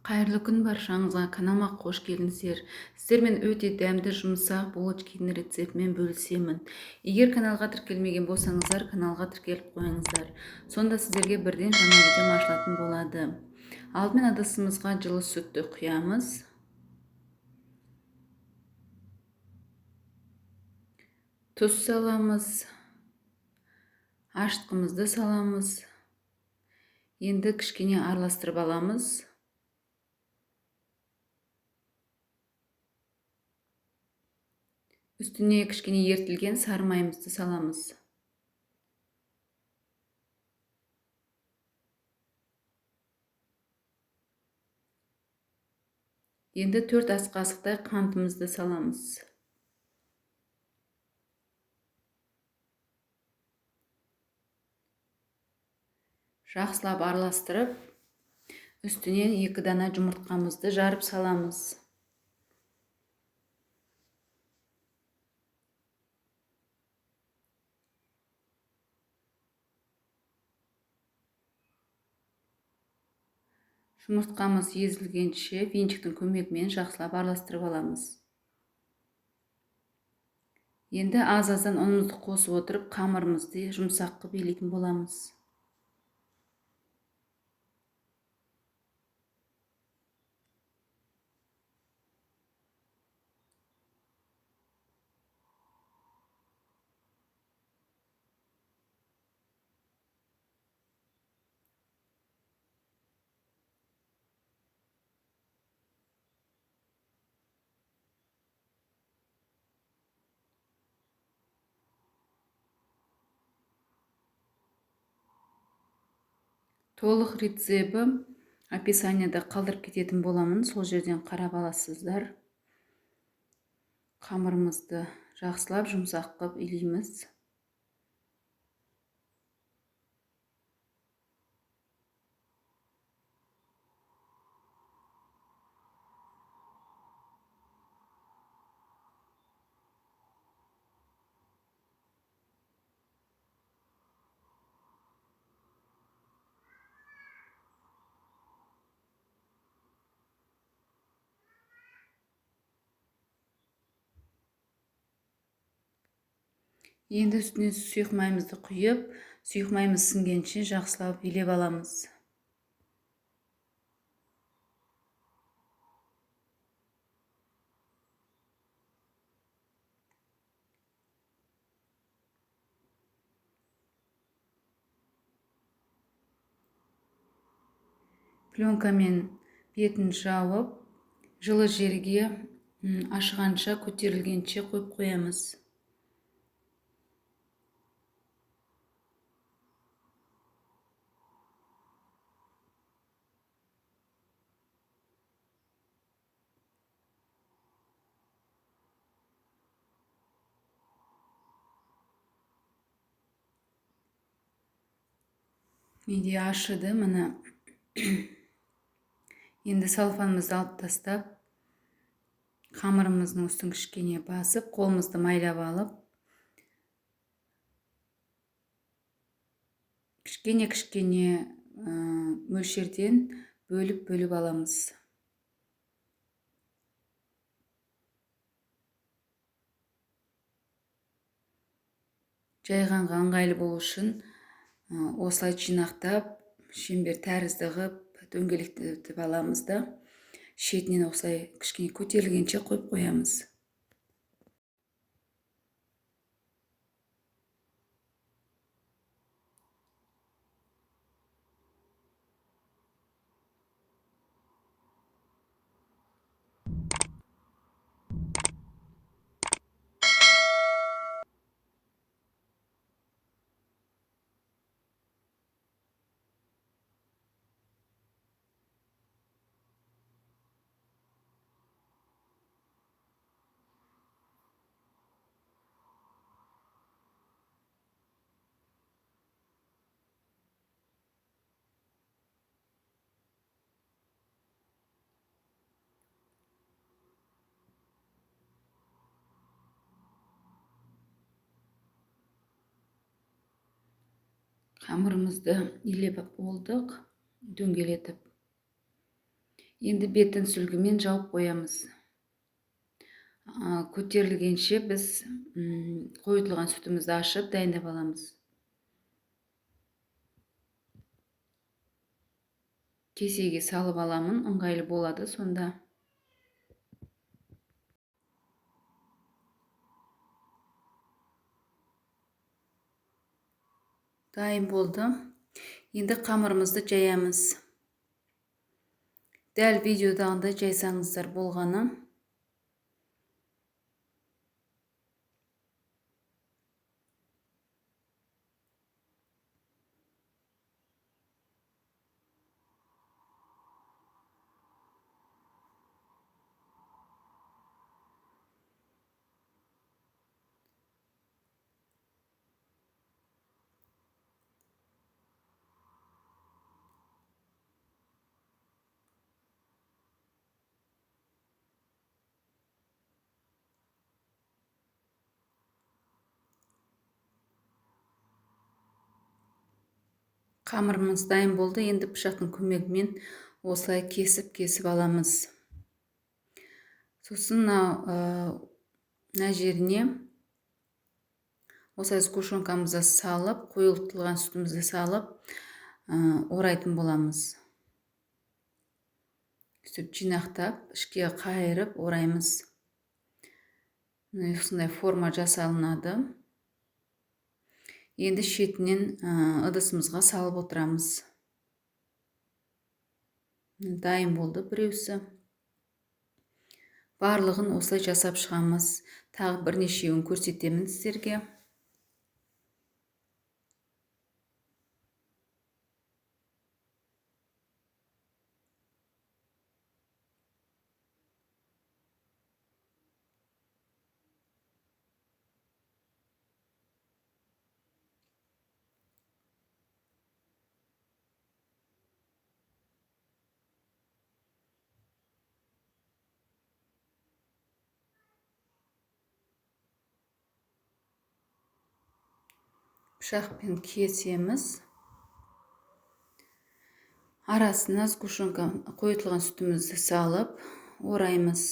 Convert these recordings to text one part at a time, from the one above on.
Қайырлы күн баршаңызға, каналыма қош келдіңіздер. Сіздермен өте дәмді жұмсақ булочкидің рецептімен бөлісемін. Егер каналға тіркелмеген болсаңыздар, каналға тіркеліп қойыңыздар. Сонда сіздерге бірден жаңа видеом ашылатын болады. Алдымен ыдысымызға жылы сүтті құямыз. Тұз саламыз. Ашытқымызды саламыз. Енді кішкене араластырып аламыз. Үстіне кішкене ертілген сары майымызды саламыз. Енді 4 ас қасықтай қантымызды саламыз. Жақсылап араластырып, үстінен 2 дана жұмыртқамызды жарып саламыз. Жұмыртқамыз езілгенше венчиктің көмегімен жақсылап араластырып аламыз. Енді аз-аздан ұнымызды қосып отырып, қамырымызды жұмсақ қылып илейтін боламыз. Толық рецепті описанияда қалдырып кететін боламын, сол жерден қарап аласыздар. Қамырымызды жақсылап жұмсақ қылып илейміз. Енді үстіне сұйық майымызды құйып, сұйық майымыз сіңгенше жақсылап илеп аламыз. Пленкамен бетін жауып, жылы жерге ашығанша, көтерілгенше қойып қоямыз. Менде ашыды, міне. Енді салфанымызды алып тастап, қамырымыздың үстін кішкене басып, қолымызды майлап алып, кішкене-кішкене мөлшерден бөліп-бөліп аламыз. Жайғанға ыңғайлы болу үшін осылай жинақтап, шеңбер тәрізді қылып, дөңгелектетіп аламыз да, шетінен осылай кішкене көтерілгенше қойып қоямыз. Қамырымызды илеп болдық, дөңгелетіп. Енді бетін сүлгімен жауып қоямыз. Көтерілгенше біз қойытылған сүтімізді ашып дайындап аламыз. Кесеге салып аламын, ыңғайлы болады сонда. Дайын болды. Енді қамырымызды жаямыз. Дәл видеодағындай жайсаңыздар болғаны. Қамырымыз дайын болды. Енді пышақтың көмегімен осылай кесіп-кесіп аламыз. Сосын мына жеріне осылай сгущенкамызды салып, қойылтылған сүтімізді салып, орайтын боламыз. Сөйтіп жинақтап, ішке қайырып ораймыз. Міне осындай форма жасалынады. Енді шетінен ыдысымызға салып отырамыз. Дайын болды біреусі. Барлығын осылай жасап шығамыз. Тағы бірнешеуін көрсетемін сіздерге. Пышақпен кесеміз. Арасына сгущенка қойытылған сүтімізді салып ораймыз.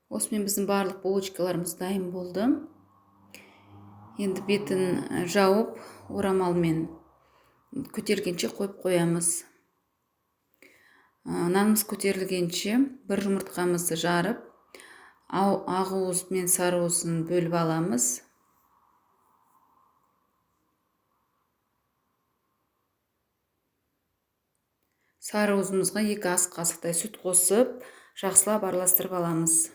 Осымен біздің барлық булочкаларымыз дайын болды. Енді бетін жауып, орамалмен көтергенше қойып қоямыз. Нанымыз көтерілгенше бір жұмыртқамызды жарып, ақ уыз мен сары уызын бөліп аламыз. Сары уызымызға 2 ас қасықтай сүт қосып, жақсылап араластырып аламыз.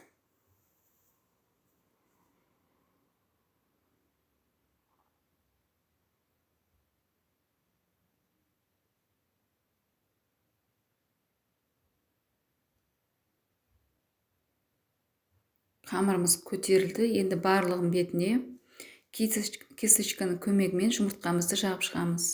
Қамырымыз көтерілді. Енді барлығын бетіне кисточканың көмегімен жұмыртқамызды жағып шығамыз.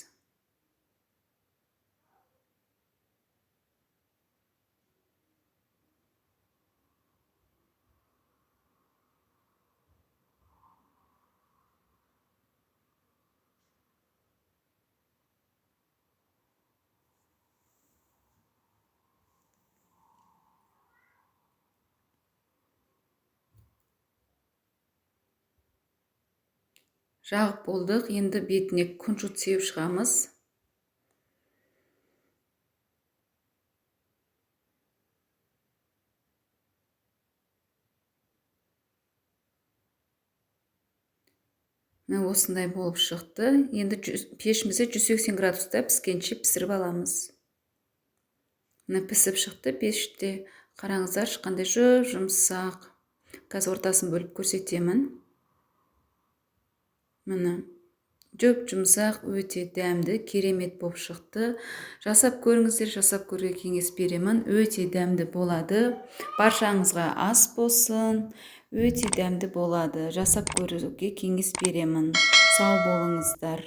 Жағып болдық. Енді бетіне күнжіт сеуіп шығамыз. Міне, осындай болып шықты. Енді пешімізде 180 градуста піскенше пісіріп аламыз. Міне, пісіп шықты пеште. Қараңыздаршы, қандай жұп жұмсақ. Қазір ортасын бөліп көрсетемін. Міне, жұп жұмсақ, өте дәмді, керемет болып шықты. Жасап көріңіздер, жасап көруге кеңес беремін. Өте дәмді болады. Баршаңызға ас болсын. Өте дәмді болады, жасап көруге кеңес беремін. Сау болыңыздар.